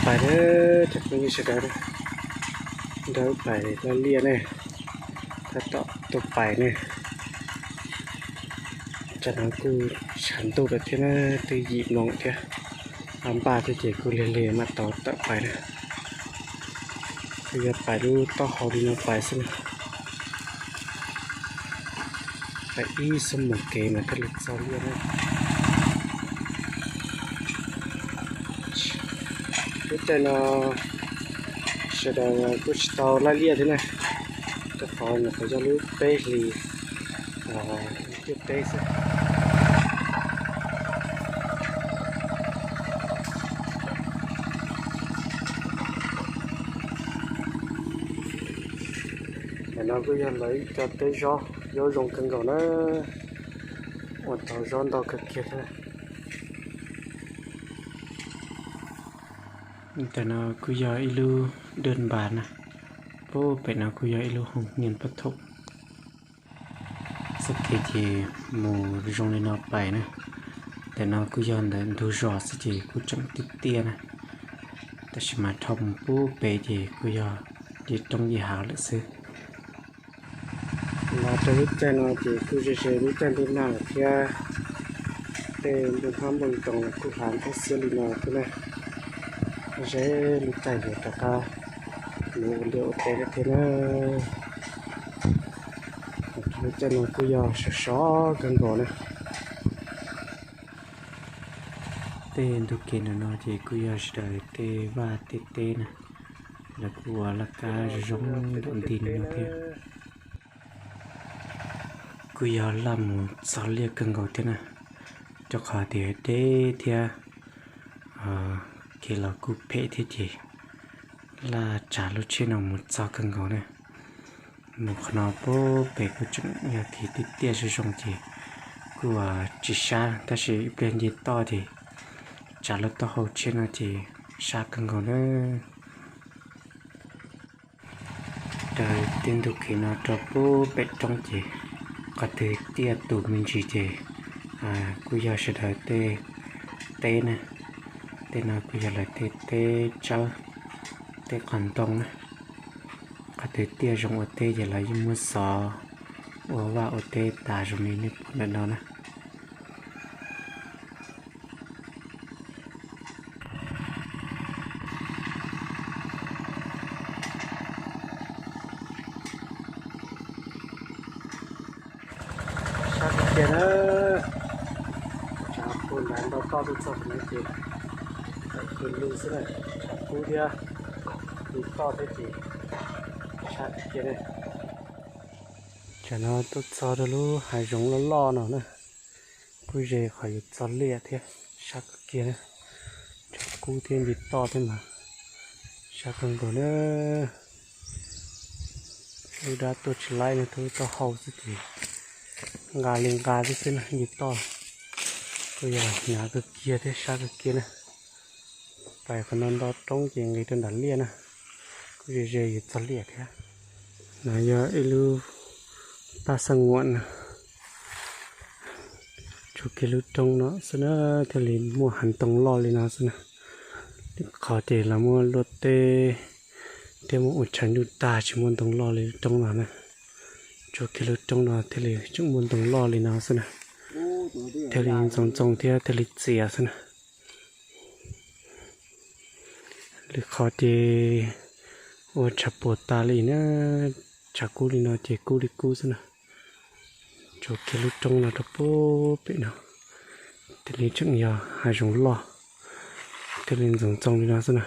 Pais na, cov phooj ywg sawv daws, nrog wb pais laij liaj ne, tab tom tuaj pais ne. Tam no kuj tshav ntuj lawm thiab na, twb yim moos thiab, a npaj thiab ces kuj lig lig mam tau tawm pais na. Kuj yog pais lub taub hau li no pais xwb na. Pais ib xuab moos kev mas thiaj li txog liaj na. Lub caij no sawv daws kuj tsis tau laij liaj thiab na, rau qhov nyuam qhuav yog lub peb hlis ntiaj teb xwb. Ntawm no kuj yog lawv ib co teb zob, zob zoo kawg nkaus na, ua tau zob ntau kawg kiag thiab. Ntawm no kuj yog ib lub dej npas na, puag pem no kuj yog ib lub hoo niam pab thoom. Txoj kev ces mus zoo li no pais na. Ntawm no kuj yog ntawm ntug zos xwb ces kuj tseem tiaj tiaj na, tab sis mas dhau mus puag pem ces kuj yog yeej roob yeej hav lawm xwb. Los rau lub caij no ces kuj ze ze lub caij ntuj nag lawm thiab, tej nplooj hmab nplooj ntoos kuj hlav ntxhiab xiab li no thiab na. Ze lub caij yuav rov qab mus ua liaj ua teb lawm thiab na. Lub caij no kuj yog sov sov kawg nkaus na. Tej ntug kev ntawm no ces kuj yog sawv daws tej vaj tej teb na, lawv kuj ua laj kab zoo zoo nram nti li no thiab. Kuj yog laj mus txog liaj kawg nkaus thiab na, rau qhov tias deb thiab, kev los kuj phem thiab ces laj tsav lub tsheb no mus txog kawg nkaus na. Mus qhov no puag pem kuj tseem yog kev tiaj tiaj zoo zoo ces kuj tsis sab, tab sis ib pliag nce toj ces tsav lub taub hau tsheb no ces sab kawg nkaus na. Raws tej ntug kev no rau puag pem roob ces qhov twg tiaj tus me ntsis ces kuj yog sawv daws tej teb na. Tej no kuj yog lawv tej teb tsawb, tej qos ntoo na. Qhov twg tiaj zoo ua teb ces lawv yeej muab xov ua vaj ua teb tas zoo li nej pom ntawm no na. Sab tiag tiag na. Tshav kub ntau toj tuaj txog no ces tawm kub lug xwb na. Tshav kub thiab, nce toj thiab ces sab tiag tiag na. Tsam no tuaj txog rau lub hav zoov loj loj no na, kuj ze qhov yuav txog liaj thiab, sab kawg kiag na. Tshav kub thiab nce toj thiab mas sab kawg nkaus na. Lub dab tuaj tsis laib no, tuaj taub hau xwb ces nqa li nqa xwb xwb na, nce toj kuj yog hnyav kawg kiag thiab sab kawg kiag na. Pais qhov no nto roob ces nqis rau nram liaj na, kuj ze ze yuav txog liaj thiab. No yog ib lub paj xaj nguam na, tsuas kiag lub roob no xwb na thiaj li muaj hav ntoo loj li no xwb na. Qhov ces los muaj luaj teb thiab muaj ua tshav ntuj tag tsis muaj ntoo loj li lub roob no na. Tsuas kiag lub roob no thiaj li tseem muaj ntoo loj li no xwb na, thiaj li ntxoov ntxoo thiab thiaj li txias xwb na. Lwm qhov ces ua tshav puas tas li na, tshav kub li no ces kub li kub xwb na. Tsuas kiag lub roob no rau puag pem no thiaj li tseem yog hav zoov loj, thiaj li ntxoov ntxoo li no xwb na.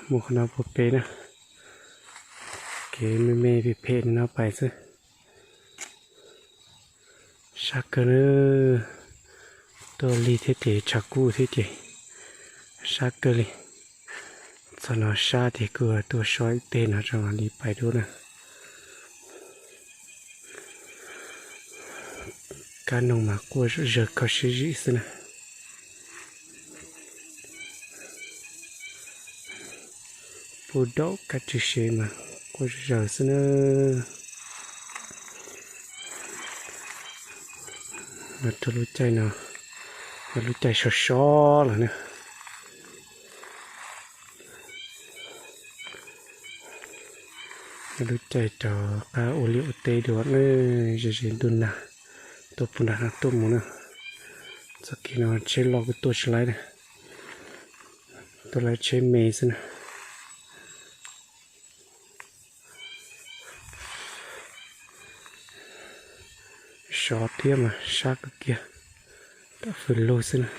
Mus qhov no puag pem na, kev me me phem phem li no pais xwb. Sab kawg na, tuaj lig thiab ces tshav kub thiab ces sab kawg li. Txog no sab ces kuj tuaj so ib teg no tso mam li pais dua na. Kab noog mas quaj zawg kho siab zim xwb na. Puag daum kab tswm sev mas quaj zawg xwb na. Los rau lub caij no, lub caij sov sov lawm na. Lub caij rov qab ua liaj ua teb dua na, ze ze ntuj nag, tuaj puag nram no tuaj mus na. Txoj kev no tsheb loj kuj tuaj tsis laib na, tuaj laib tsheb me xwb na. Sov thiab mas sab kawg kiag, tam fws lug xwb na.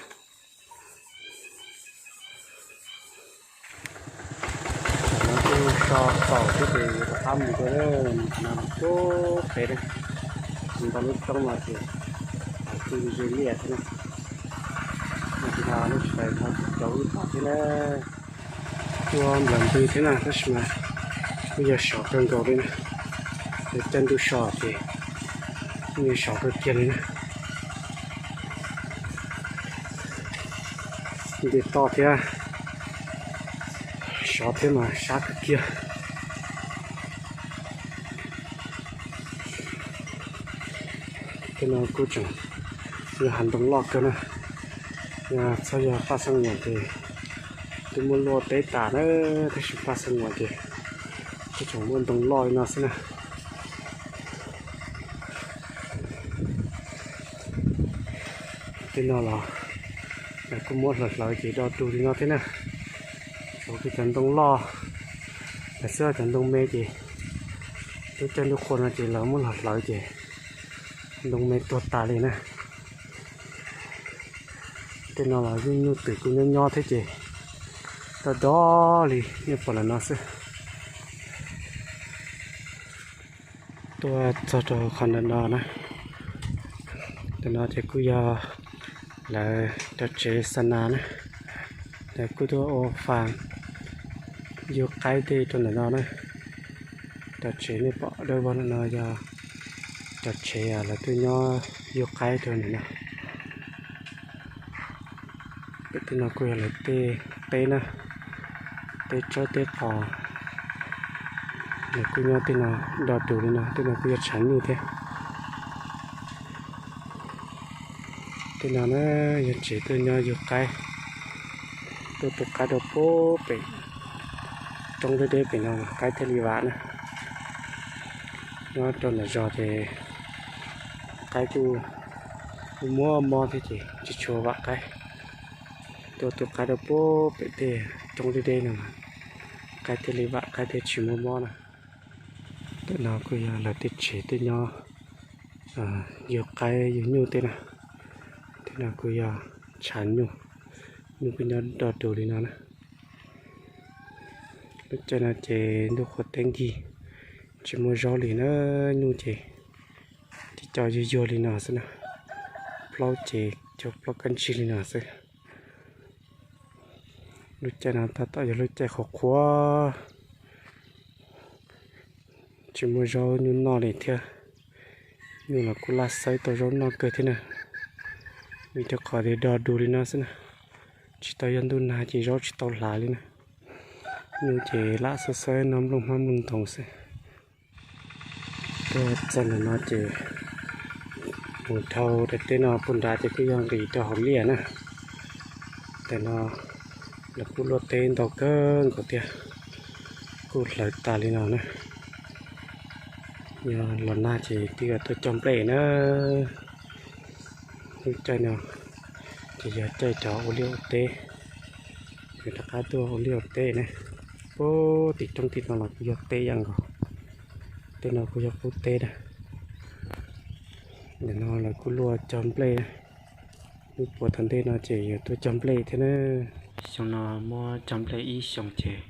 Tam no kuj so txaus thiab ces rov qab mus dua, mus no puag pem na, mus tau lub roob no ces kuj ze liaj thiab na. Tam no lub sij hawm no rau wb tom thiab na. Kuj nplawm ntws thiab na tab sis mas kuj yog sov kawg nkaus li na. Lawv caij ntuj so ces kuj yog sov kawg kiag li na. Nce toj thiab, sov thiab mas sab kawg kiag. Tej no kuj tseem yog hav ntoo loj kawg na. Yog txhob yog Paj Xeeb Muas ces twb muab luaj teb tas na, tab sis Paj Xeeb Muas ces kuj tseem muaj ntoo loj li no xwb na. Tej no los lawv kuj muab hlawv hlawv ces do dug li no thiab na. Tshuav kiag cov ntoo loj lawm xwb, cov ntoo me ces lub caij ntuj qhua no ces lawv muab hlawv hlawv ces ntoo me tuag tas li na. Tej no los yeej nyuj twm kuj nyob nyob thiab ces do do li nej pom lawm no xwb. Tuaj txog rau qhov ntawm no na, ntawm no ces kuj yog lawv cov tsev xa nas na, lawv kuj tuaj ua fas yug qaib tej rau ntawm no na. Cov tsev nej pom dawb vog ntawm no yog cov tsev lawv tuaj nyob yug qaib rau ntawm no. Pem tej no kuj yog lawv tej teb na, teb tsawb teb qos. Lawv kuj nyob tej no do dug li no, tej no kuj yog tshav nyuj thiab. Tej no na yog tsev tuaj nyob yug qaib, tuaj tu qaib rau puag pem roob deb deb pem no qaib thiaj li vam na. Nyob rau nram zos ces qaib kuj muaj mob thiab ces tsis tshua vam qaib. Tuaj tu qaib rau puag pem tej roob deb deb no, qaib thiaj li vam, qaib thiaj tsis muaj mob na. Ntawm no kuj yog lawv tej tsev tuaj nyob yug qaib yug nyuj tej na. Tej no kuj yog tshav nyuj, nyuj kuj nyob do dug li no na. Lub caij no ces ntuj qhuav teb nkig, tsis muaj zaub li na, nyuj ces cov co yuag yuag li no xwb na, plaub ces cov plaub kab ntsig li no xwb. Lub caij no tab tom yog lub caij qhuav qhuav, tsis muaj zaub nyuj noj li thiab. Nyuj los kuj laj xawb tau zaub noj kawg thiab na, vim rau qhov tias do dug li no xwb na, tsis tau yog ntuj nag ces zaub tsis tau hlav li na. Nyuj ces lam xawb xawb noj nplooj hmab nplooj ntoos xwb. Tuaj txog ntawm no ces mus dhau daim teb no puag nrad ces kuj yog nqis rau hauv liaj na. Ntawm no lawv kuj luaj teb ntau kawg nkaus tiag, kuj hlawv tas li no na. Yog los nag ces twb yog tuaj cog nplej na. Lub caij no ces yog caij rov ua liaj ua teb, yog rov qab tuaj ua liaj ua teb na. Puag tim roob tim no los kuj yog teb ib yam nkaus. Tej no kuj yog qub teb na. Ntawm no lawv kuj luaj cog nplej na. Lub puag tom ntej no ces yog tuaj cog nplej thiab na. Xyoo no muab cog nplej ib xyoos ces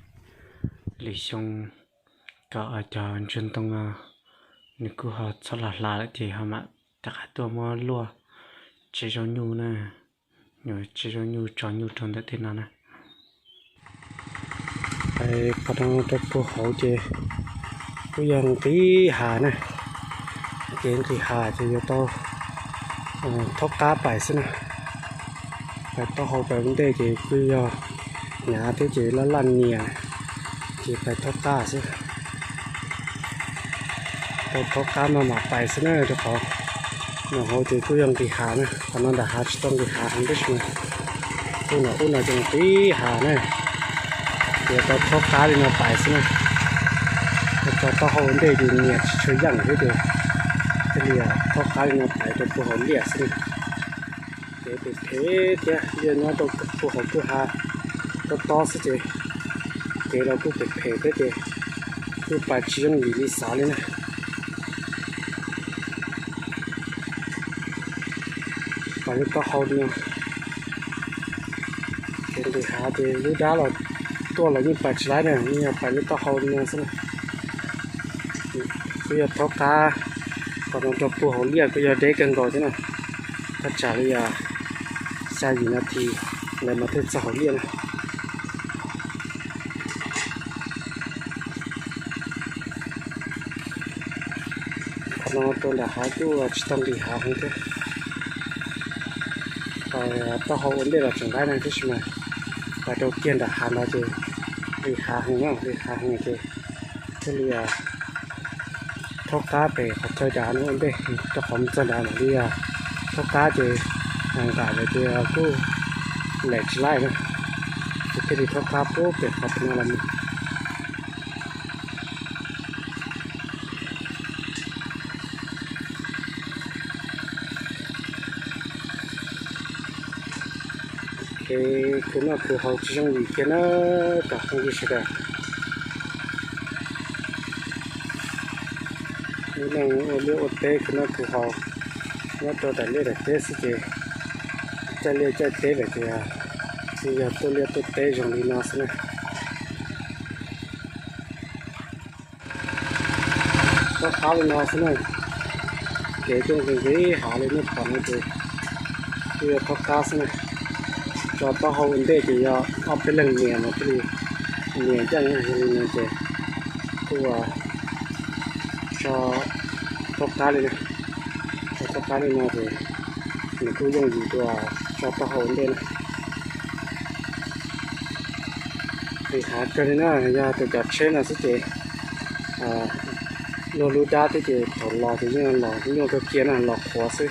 lwm xyoo kom cov ntsuag ntoo no nws kuj ho txhob hlav hlav lawm ces ho mam rov qab tuaj muab luaj tseb zaub nyuj na. Nyuam tseb zaub nyuj tso nyuj rau ntawm tej no na. Qhov no rau puag hauv ces kuj yog nqis hav na. Ces nqis hav ces yuav tau thaub qab pais xwb na. Pais taub hau pais ua ntej ces kuj yog hnyav thiab ces laj laj nias, ces pais thaub qab xwb. Tau thaub qab no mam pais xwb na, rau qhov no hauv ces kuj yog nqis hav na, qhov no nram hav tsis tau nqis hav heev tab sis mas kuj nram ub no ces nqis hav na, ces tau thaub qab li no pais xwb na. Tso taub hau ua ntej ces nyias tsis tshua yeej thiab ces thiaj li thaub qab li no pais rau puag hauv liaj xwb. Kev phem phem thiab, liaj nyob rau puag hauv kwj ha tob tob xwb ces kev los kuj phem phem thiab ces kuj pais tsis yooj yim li xav li na. Pais lub taub hau li no. Ces nqis hav ces lub dab los tuaj los yeej pais tsis laib na, yeej yog pais lub taub hau li no xwb na. Kuj yog thaub qab, qhov no rau puag hauv liaj kuj yog deb kawg nkaus thiab na. Thaj tsam li xya yim nas this lawm mas thiaj txog hauv liaj na. Qhov no rau nram hav kuj tsis tau nqis hav heev thiab. Pais taub hau ua ntej los tseem laib na, tab sis mas pais rau kiag nram hav no ces nqis hav heev na, nqis hav heev ces thiaj li thaub qab pem qhov chaw nram no ua ntej, rau qhov mus txog nrad mam li thaub qab ces nqis lawm ces kuj lem tsis laib na, ces thiaj li thaub qab puag pem qhov no los mus. Kev khwv noj khwv haus tsis yooj yim kiag na, cov phooj ywg sawv daws. Lub neej ua liaj ua teb khwv noj khwv haus nyob rau daim liaj daim teb xwb ces caij liaj caij teb lawm ces tsuas yog tuaj liaj tuaj teb zoo li no xwb na. Thaub qab li no xwb na, kev tuaj nqis nqis hav li nej pom no ces kuj yog thaub qab xwb na. Tso taub hau ua ntej ces yog ob peb leeg nias mas thiaj li nias yeej, yog li no ces kuj tso thaub qab li na. Tso thaub qab li no ces nws kuj yooj yim dua tso taub hau ua ntej na. Nqis hav kawg li na, yog tus cov tsheb no xwb ces luag lub dab thiab ces thaum los ces yeej los nyuaj kawg kiag na, los qhuav xwb.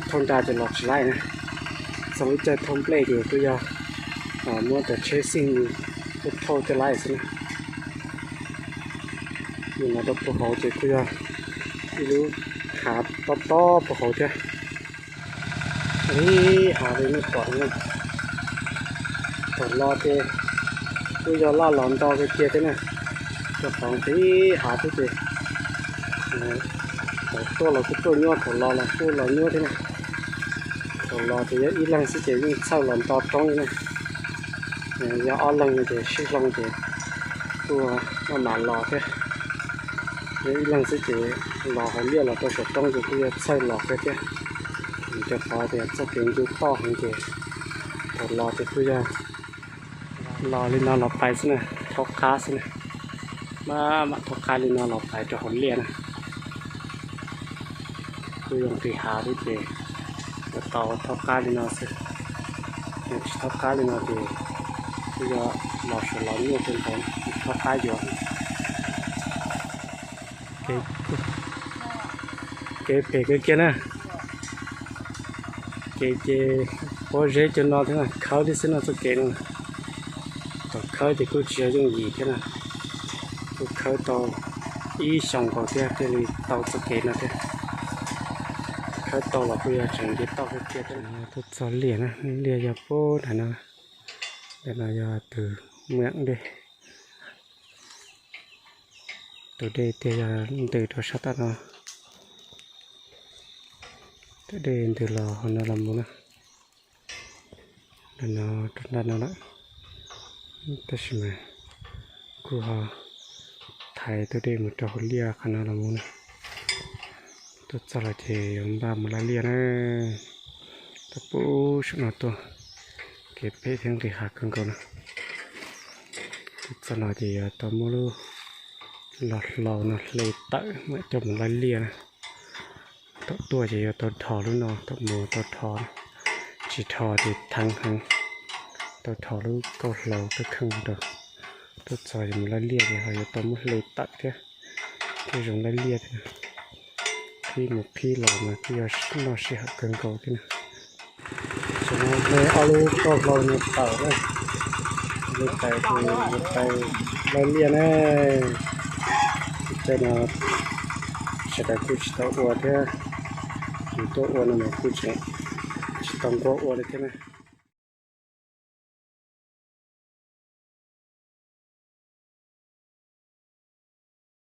Thauj nra ces los tsis laib na. Txog lub caij thauj nplej ces kuj yog muab cov tsheb xij tuaj thauj coj laib xwb na. Mus no rau puag hauv ces kuj yog ib lub hav tob tob puag hauv thiab. Ib hav li nej pom no, thaum los ces kuj yog laj los nto kawg kiag thiab na, rau qhov nqis hav thiab ces thaum tuaj los kuj tuaj nyuaj, thaum los los kuj los nyuaj thiab na. Thaum los ces yog ib leeg xwb ces yeej txhawj los nto roob li na. Yog ob leeg no ces sib hloov ces kuj maj mam los thiab. Yog ib leeg xwb ces los hauv liaj los rau saum roob ces kuj yog txhawj los kawg thiab. Vim rau qhov tias txoj kev ncu toj heev ces thaum los ces kuj yog los li no los pais xwb na, thaub qab xwb na. Maj mam thaub qab li no los pais rau hauv liaj na. Kuj yog nqis hav thiab ces yuav tau thaub qab li no xwb. Yog tsis thaub qab li no ces kuj yog los saum los nyuaj kawg nkaus, thaub qab yuav. Kev phem kawg kiag na. Kev ces pob zeb cov no thiab na, khawb tib xwb no txoj kev no. Thaum khawb ces kuj tsis yog yooj yim thiab na, kuj khawb tau ib xyoos nkaus thiab thiaj li tau txoj kev no thiab. Khawb tau los kuj yog tseem nce toj kawg kiag thiab. Tuaj txog liaj na, liaj yog puag nram no, ntawm no yog tus meem dej. Tus dej tiag yog ntws rau sab tom no, tus dej ntws los hauv no los mus na, no rau nram no lawm. Tab sis mas kuj ho thaiv tus dej mus rau hauv liaj qhov no los mus na. Tuaj txog los ces yuav npaj mus laij liaj na. Tuaj puag saum no tuaj, kev phem thiab nqis hav kawg nkaus na. Tuaj txog no ces yuav tau muab lub los hlau no hle tawm mam coj mus laij liaj na. Thaum tuaj ces yuav tau dhos lub no, thaum mus tau dhos, tsis dhos ces theev heev. Tau dhos lub kauj hlau kawg kheej rau. Tuaj txog ces mus laij liaj ces ho yuav tau muab hle tawm thiab, thiaj zoo laij liaj thiab. Qhib mus qhib los mas kuj yog noj sij hawm kawg nkaus thiab na. Tam no hle ob lub kauj hlau no tawm na, hle tawm ces yuav tau laij liaj na. Tej no sawv daws kuj tsis tau ua thiab, yus tuaj ua no mas kuj tseem tsis tau nquag ua li thiab na.